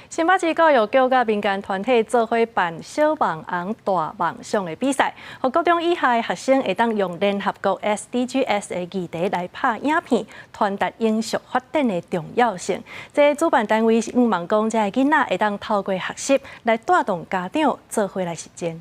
新北市教育局佮民間團體做伙辦小網紅大夢想的比賽，予國中以下的學生會當用聯合國 SDGs 的議題來拍影片，傳達永續發展的重要性。這主辦單位是向望講，這个囡仔會當透過學習來帶動家長做伙來實踐。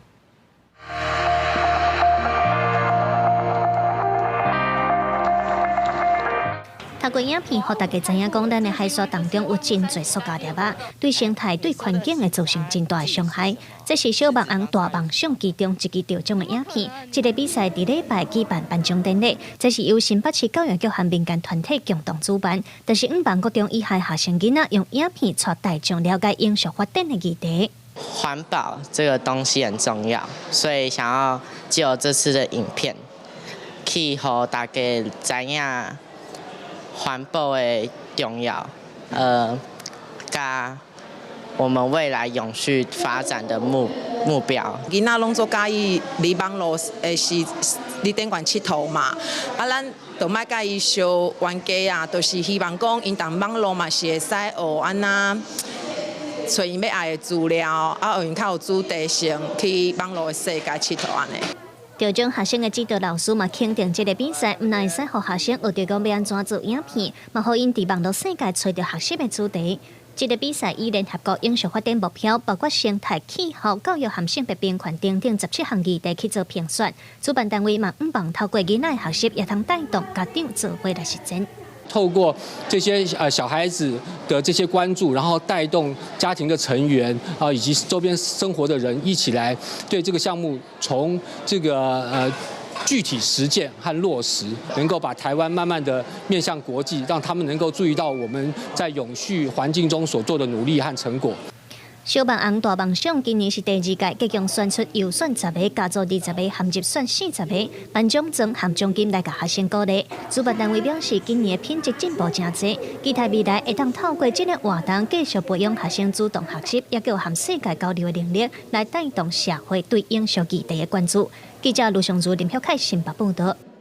透過影片，予大家知影講，咱的海沙當中有真濟塑膠粒仔，對生態、對環境會造成真大的傷害。這是小網紅大夢想其中一支得獎的影片。這个比賽佇禮拜舉辦頒獎典禮，這是由新北市教育局和民間團體共同主辦。就是向望國中以下學生囡仔用影片帶大眾了解永續發展的議題。環保這個東西很重要，所以想要藉由這次的影片，去予大家知影環保的重要，佮我們未來永續發展的目標。囡仔攏足佮意佇網路的時，佇頂懸𨑨迌嘛，啊，咱就莫佮伊相冤家啊，就是希望講𪜶佇網路嘛是會使學按怎揣𪜶欲愛的資料，啊，予𪜶較有主題性去網路的世界𨑨迌按呢。得獎學生的指導老師嘛肯定這个比賽，毋但會使予學生學著講欲按怎做影片，嘛予𪜶佇網路世界揣著學習的主題。這个比賽以聯合國永續發展目標，包括生態、氣候、教育和性別平權等等17項議題去做評選。主辦單位嘛，向望透過囡仔的學習，也通帶動家長做伙來實踐。透過這些小孩子的這些關注，然後帶動家庭的成員啊，以及周邊生活的人一起來對這個項目，從這個具體實踐和落實，能夠把台灣慢慢的面向國際，讓他們能夠注意到我們在永續環境中所做的努力和成果。小網紅大夢想今年是第二屆，共計選出優選十个，加組20个，和入選40个，頒獎狀和獎金來共學生鼓勵。主辦單位表示，今年的品質進步誠濟，期待未來會當透過這个活動，繼續培養學生主動學習，也閣有和世界交流的能力，來帶動社會對永續議題的關注。記者盧尚如、林曉凱新北報道。